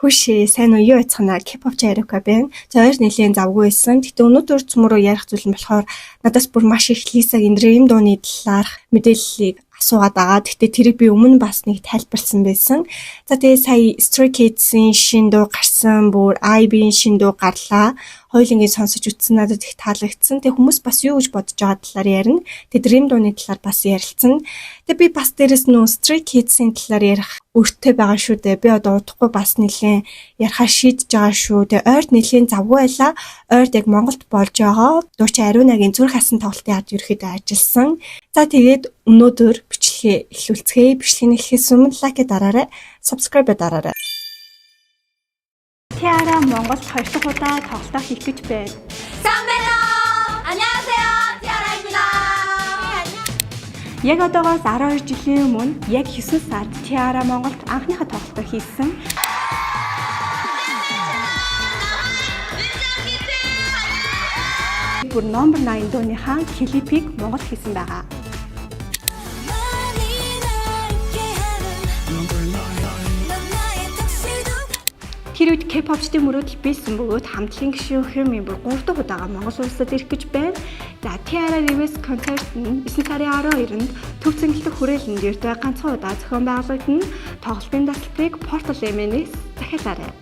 Хүүшээ, сайн уу, юу яцхана, K-pop Чайрука байна. За, ойр нэлээд завгүй байсан. Гэхдээ өнөөдөр цөмөрөө ярих зүйл нь болохоор надаас бүр маш их Лисагийн Dream дууны талаарх мэдээллийг асуугаад байгаа. Гэхдээ тэрийг би өмнө бас нэг тайлбарлсан байсан. За, тэгээ сая Stray Kids-ийн шинэ дуу гарсан, бүр IVE-ийн шинэ дуу гарлаа. Хоёулангийг сонсож үзсэн, надад их таалагдсан. Тэгээ хүмүүс бас юу гэж бодож байгаа талаар ярина. Тэгээ Dream дууны талаар бас ярилцсан. Тэгээ би бас дээрэс нөө Stray Kids-ийн талаар ярих өртөө байгаа шүү дээ. Би одоо удахгүй бас нэлээд ярихаа шийдэж байгаа шүү. Тэгээ ойрд нэлээд завгүй байлаа. Ойрд яг Монголд болж байгаа. Дуучин Ариунагийн зүрх хасан тоглолтын ард ерөөхдөө ажилласан. За, тэгээд өнөөдөр бичлэгээ эхлүүлцгээе. Бичлэгийг эхлэхээс өмнө like дараарай, subscribe дараарай. T-ara Монголд хоёр дахь удаа тоглолтоо хийх гэж байна. 삼베로 안녕하세요, 티아라입니다. Яг одоогоос 12 жилийн өмнө яг 9 сард T-ara Монголд анхныхаа тоглолтоо хийсэн. Бүр Number 9 дууныхаа клипийг Монголд хийсэн байгаа. 많이 날 함께하는 넌 나의 턱시도 Тэр үед K-pop-чдын мөрөөдөл биелсэн бөгөөд хамтлагийн гишүүн Хюмин бүр 3 дахь удаага Монгол улсад ирэх гэж байна. За, T-ara Reverse концерт нь 9 сарын 12-нд Төв цэнгэлдэх хүрээлэнд ердөө ганцхан удаа зохион байгуулагдана. Тоглолтын дасгалыг Portal M-нээс захиалаарай.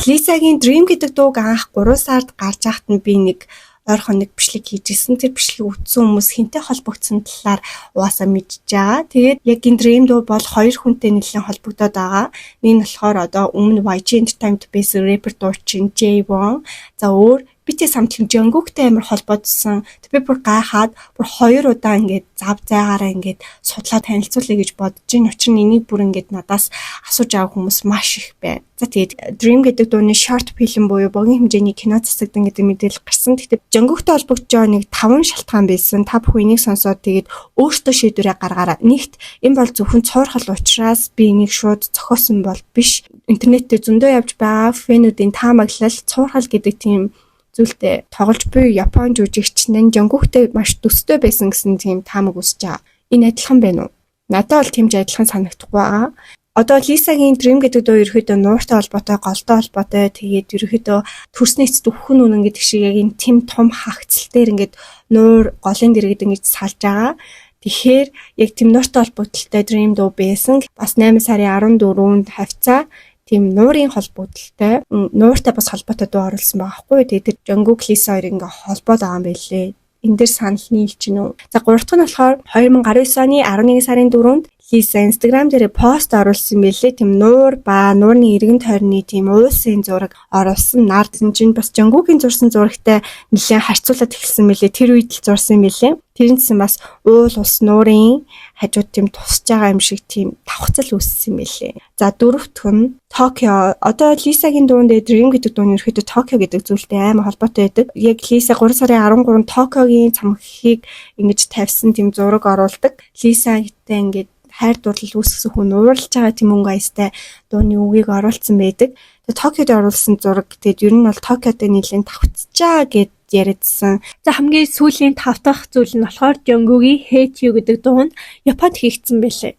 Лисагийн Dream гэдэг дууг анх 3 сард гарч байхад нь би нэг ойрхон нэг бичлэг хийж исэн. Тэр бичлэг үзсэн хүмүүс хэнтэй холбогдсон талаар угаасаа мэдж байгаа. Тэгээд яг энэ Dream дуу бол хоёр хүнтэй нэлээд холбогдоод байгаа. Нэг нь болохоор одоо өмнө YG Entertainment байсан рэпер дуучин J1. За, өөр BTS хамтлаг Jungkook-тэй амар холбоодсон. Тэг би бүр гайхаад бүр хоёр удаа ингээд зав зайгаараа ингээд судлаа танилцуулъя гэж бодож байна. Учир нь энийг бүр ингээд надаас асууж байгаа хүмүүс маш их байна. За, тэгээд Dream гэдэг дууны short film буюу богино хэмжээний кино засагдан гэдэг мэдээлэл гарсан. Гэхдээ Jungkook-тэй холбогдож байгаа нэг таван шалтгаан байсан. Та бүхэн энийг сонсоод тэгээд өөртөө шийдвэрээ гаргаарай. Нэгт, энэ бол зөвхөн цуурхал учраас би энийг шууд зохиосон бол биш. Интернет дээр зөндөө явж байгаа fan үүдийн таамаглал, цуурхал гэдэг тийм зүйлтэй тоглож буй Япон жүжигч нь Jungkook-тэй маш төстэй байсан гэсэн тийм таамаг үүсэж байгаа. Энэ адилхан байна уу? Надад бол тийм ч адилхан санагдахгүй байгаа. Одоо Лисагийн Dream гэдэг дуу ерөөхдөө нууртай холбоотой, голтой холбоотой, тэгээд ерөөхдөө төрсний эцэст үхэх нь үнэн гэдэг шиг яг энэ тийм том хагцал дээр ингээд нуур голын дэргэд ингэж салж байгаа. Тэгэхээр яг тийм нууртай холбогдлолтой Dream дуу байсан. Бас 8 сарын 14-нд хавцаа тийм нуурын холбогдлолтой, нууртай бас холбоотой дуу оруулсан байгаа байхгүй юу. Тэгээд тэр Jungkook, Lisa хоёрыг ингээ холбоод байгаа юм байлээ. Энэ дээр санал нийлж гинүү. За, гурав дахь нь болохоор 2019 оны 11 сарын 4-нд Лиса Instagram дээр пост оруулсан байлээ. Тийм нуур ба нуурны эргэн тойрны тийм уулсын зураг оруулсан. Нар чинь бас Jungkook-ийн зурсан зурагтай нэлээд харьцуулаад эхэлсэн мэлээ. Тэр үед л зурсан юм байлээ. Тэр нь гэсэн бас уул ус нуурын хажууд тийм тусч байгаа юм шиг тийм давхцал үүссэн юм байлээ. За, дөрөвдөх нь Токио. Одоо Лисагийн дуун дээр Dream гэдэг дууны ерөөхдөө Токио гэдэг зүйлтэй амар холбоотой байдаг. Яг Лиса 3 сарын 13-нд Токиогийн цамхгийг ингэж тавьсан тийм зураг оруулдаг. Лисатай ингээд хайр дурлал үүсгэсэн хүн уурлаж байгаа тийм өнгө аястай дууны үгийг оруулсан байдаг. Тэгээ Токиод оруулсан зураг, тэгээд ер нь бол Токиотой нэлээд тавцчаа гэд яриадсан. За, хамгийн сүүлийн тав дахь зүйл нь болохоор Jungkook-ийн Hate You гэдэг дуу нь Японд хийгдсэн байлээ.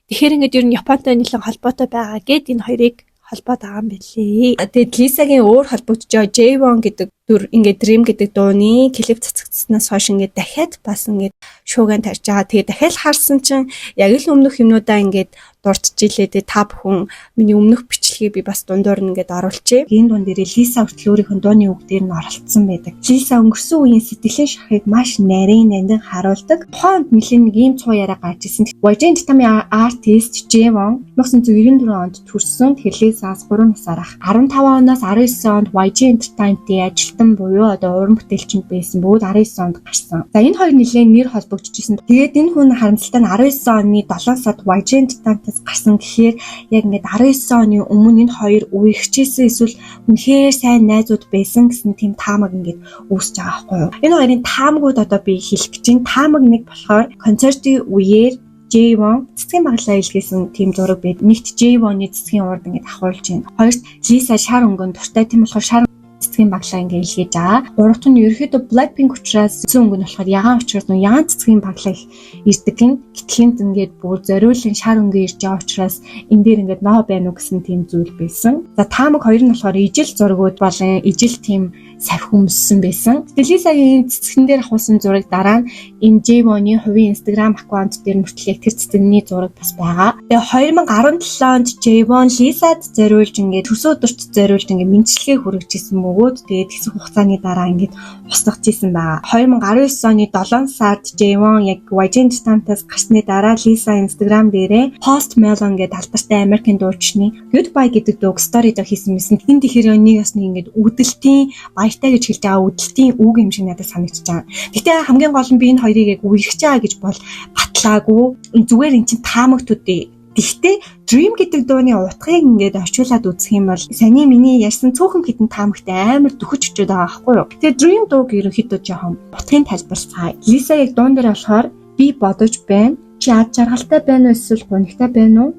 Тэгэхээр ингээд ер нь Японтой нэлээд холбоотой байгаа гэд энэ хоёрыг холбоод байгаа юм билээ. Тэгээд Лисагийн өөр холбогдож байгаа J1 гэдэг дүр ингээд Dream гэдэг дууны клип цацагдсанаас хойш ингээд дахиад бас ингээд шууган тарж байгаа. Тэгээд дахиад харсан чинь яг л өмнөх юмнуудаа ингээд дурдчихилээ. Тэгээд та бүхэн миний өмнөх бичлэгийг би бас дундуур нь ингээд оруулчихъя. Энэ дуун дээр Лиса хүртэл өөрийнх нь дууны үг дээр нь оролцсон байдаг. Лиса өнгөрсөн үеийн сэтгэлийн шахыг маш нарийн нандин харуулдаг. Тухайн үнд нэлээд нэг ийм цуу яриа гарч ирсэн. YG Entertainment artist J1 1994 онд төрсөн. Тэгэхээр Лисаас 3 насаар ах. 15 оноос 19 онд YG Entertainment-ийн ажилтан буюу одоо уран бүтээлчэнд байсан бөгөөд 19 онд гарсан. За, энэ хоёр нэлээд нэр холбогдчихсэн. Тэгээд энэ хүн харамсалтай нь 19 оны 7 сард YG Entertainment-аас гарсан гэхээр яг ингээд 19 оны өмнө энэ хоёр үерхчихсэн эсвэл үнэхээр сайн найзууд байсан гэсэн тийм таамаг ингээд үүсэж байгаа байхгүй юу. Энэ хоёрын таамагуд одоо би хэлэх гэж байна. Таамаг нэг болохоор концертын үеэр J1 цэцгийн баглаа илгээсэн тийм зураг байд. Нэгт, J1-ы цэцгийн урд ингээд авахулж байна. Хоёрт, Лиса шар өнгөн дуртай. Тийм болохоор шар цэцгийн цэцгийн баглаа ингээ илгээж байгаа. Гурав дахь нь ерөөхдөө Blackpink учраас зүүн өнгө нь болохоор ягаан учраас нөө ягаан цэцгийн баглаа их ирдэг нь. Гэтэл энд ингээд бүр зориулан шар өнгө ирж байгаа учраас энэ дээр ингээд ноо байна уу гэсэн тийм зүйл байсан. За, таамаг хоёр нь болохоор ижил зургууд болон ижил тийм савхи өмссөн байсан. Тэгээ Лисагийн цэцгэн дээр авахулсан зураг дараа нь энэ J1-ы хувийн Instagram аккаунт дээр мөртлөө яг тэр цэцгэний зураг бас байгаа. Тэгээ 2017 онд J1 Лисад зориулж, ингээд төрсөн өдөрт зориулж ингээд мэндчилгээ хүргэж исэн бөгөөд тэгээд хэсэг хугацааны дараа ингээд устгаж исэн байгаа. 2019 оны 7 сард J1 яг YG Entertainment-аас гарсны дараа Lisa Instagram дээрээ Post Malone гэдэг алдартай Америкийн дуучны Goodbye гэдэг дууг story доо хийсэн байсан. Тэнд ихээр нэг бас нэг ингээд үүдэлтийн баяртай гэж хэлж байгаа үүдэлтийн үг юм шиг надад санагдчихж байгаа. Гэтэ хамгийн гол нь би энэ хоёрыг яг үерхэж байгаа гэж бол батлаагүй. Зүгээр эн чинь таамаг төдий. Гэхдээ Dream гэдэг дууны утгыг ингээд орчуулад үзэх юм бол саяны миний ярьсан цөөхөн хэдэн таамагтай амар дөхөж очиод байгаа байхгүй юу. Тэгээ Dream дууг ерөнхийдөө жоохон утгыг тайлбарлацгаая. Лиса яг дуун дээр болохоор би бодож байна. Чи ад жаргалтай байна уу эсвэл гунигтай байна уу?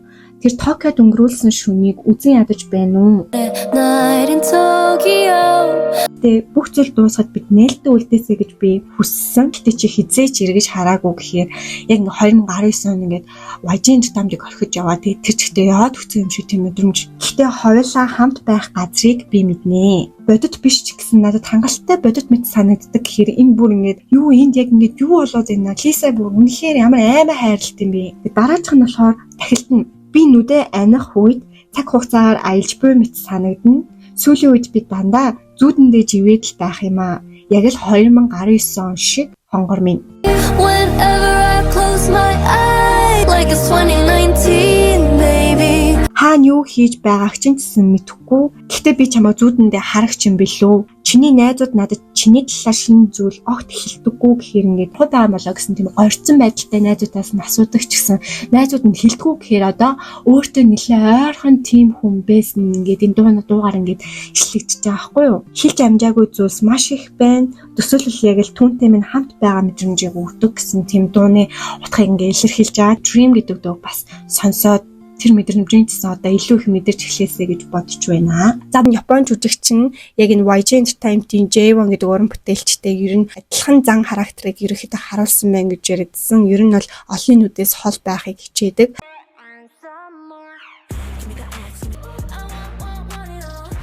Тэр Токиод өнгөрүүлсэн шөнийг үзэн ядаж байна уу? Night in Tokyo. Тэгээ бүх зүйл дуусахад бид нээлттэй үлдээсэй гэж би хүссэн. Гэтэ чи хэзээ ч эргэж хараагүй гэхээр яг ингээ 2019 он ингээд YG Entertainment-ыг орхиж яваа. Тэгээ тэр чигтээ яваад өгсөн юм шиг тийм мэдрэмж. Гэтэ хоёулаа хамт байх газрыг би мэднэ. Бодит биш ч гэсэн надад хангалттай бодит мэт санагддаг гэхээр энэ бүр ингээд юу, энд яг ингээд юу болоод байна? Лиса бүр үнэхээр ямар аймаа хайрлалт юм бэ? Дараачих нь болохоор дахилт нь би нүдэ аних үед цаг хугацаагаар аялж буй мэт санагдана. Сүүлийн үед би дандаа зүүдэндээ живээд л байх юм аа. Яг л 2019 он шиг хонгор минь. Whenever I close my eyes, like it's 2019, baby. Хаана юу хийж байгааг чинь гэсэн мэдэхгүй. Гэхдээ би чамайг зүүдэндээ харагч юм билүү? Чиний найзууд надад чиний талаар шинэ зүйл огт хэлдэггүй гэхээр ингээд хуй байгаа болоо гэсэн тийм горьдсон байдалтай найзуудаас нь асуудаг ч гэсэн найзууд нь хэлдэггүй гэхээр одоо өөртөө нэлээ ойрхон тийм хүн байсан, ингээд энэ дуугаар ингээд ишлэгдэж байгаа байхгүй юу? Хэлж амжаагүй зүйлс маш их байна. Төсөөлөл яг л түүнтэй минь хамт байгаа мэдрэмжийг өгдөг гэсэн тийм дууны утгыг ингээд илэрхийлж байгаа. Dream гэдэг дууг бас сонсоод тэр мэдрэмжийн гэсэн одоо илүү их мэдэрч эхлээсэй гэж бодож байна. За, Япон жүжигчин яг энэ YG Entertainment-ийн J1 гэдэг уран бүтээлчтэй ер нь адилхан зан характерыг ерөнхийдөө харуулсан байна гэж яриадсан. Ер нь бол олонний нүдээс хол байхыг хичээдэг. And some more. Give me the X. I want, want, want it all.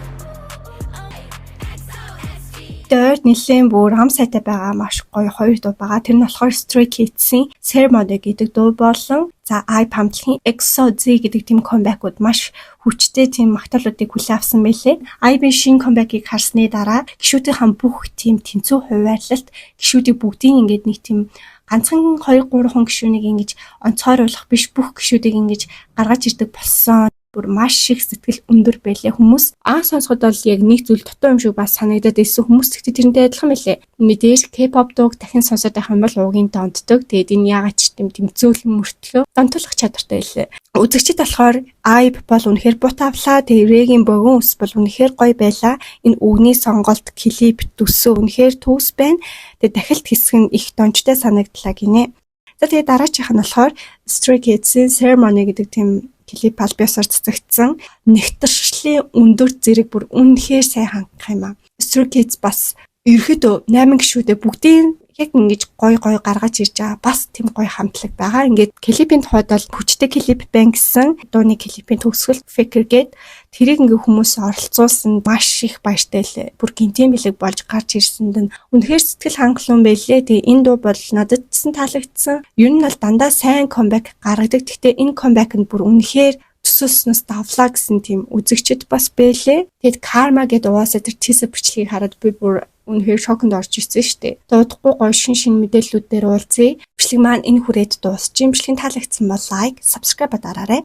Тэгээ ойр нэлээд бүр ам сайтай байгаа маш гоё хоёр дуу байгаа. Тэр нь болохоор Stray Kids-ийн Ceremony гэдэг дуу болон за IVE хамтлагийн EXO Z гэдэг тийм comeback-ууд маш хүчтэй тийм магтаалуудыг хүлээн авсан байлээ. IVE-ийн шинэ comeback-ыг харсны дараа гишүүдийнхээ бүх тийм тэнцүү хуваарлалт, гишүүдийг бүгдийг ингээд нэг тийм ганцхан 2 3 хүн гишүүнийг ингэж онцгойруулах биш, бүх гишүүдийг ингэж гаргаж ирдэг болсон, бүр маш их сэтгэл өндөр байлээ хүмүүс. Аа, сонсоход бол яг нэг зүйл дутуу юм шиг бас санагдаад ирсэн хүмүүс. Гэхдээ тэрнтэй адилхан байлээ. Мэдээж K-pop дууг дахин сонсоод байх юм бол уугийн донтдог. Тэгээд энэ яагаад ч тийм тэмцөөлөн мөртлөө донтуулах чадвартай байлээ. Үзэгчид болохоор IVE бол үнэхээр бут авлаа. Тэгээд Рэгийн богино үс бол үнэхээр гоё байлаа. Энэ үгний сонголт, клип, төсөө үнэхээр төгс байна. Тэгээд дахилт хэсэг нь их донжтой санагдлаа гинэ. За, тэгээд дараачих нь болохоор Stray Kids-ийн Ceremony гэдэг тийм клип аль биесээр цацагдсан. Нэгтэршлийн өндөр зэрэг бүр үнэхээр сайн хангах юм аа. Stray Kids бас ерөөхдөө 8 гишүүдээ бүгдийг яг ингэж гой гой гаргаж ирж байгаа, бас тийм гоё хамтлаг байгаа. Ингээд клипийн тухайд бол хүчтэй клип байна гэсэн, дууны клипийн төгсгөл Faker гээд тэрийг ингээ хүмүүс оролцуулсан, маш их баяртай лээ. Бүр гинтийн бэлэг болж гарч ирсэнд нь үнэхээр сэтгэл хангалуун байлээ. Тэгээ энэ дуу бол надад ч таалагдсан. Ер нь бол дандаа сайн comeback гаргадаг. Гэхдээ энэ comeback нь бүр үнэхээр төсөөлснөөс давлаа гэсэн тийм үзэгчд бас бэлээ. Тэгэд Karma гэдэг угаасаа тэр teaser бичлэгийг хараад би бүр үнэхээр шоконд орж ирсэн шүү дээ. Дуудахгүй гоё шин шин мэдээллүүдээр уулзъя. Бичлэг маань энэ хүрээд дуусчих. Бичлэг таалагдсан бол like, subscribe дараарай.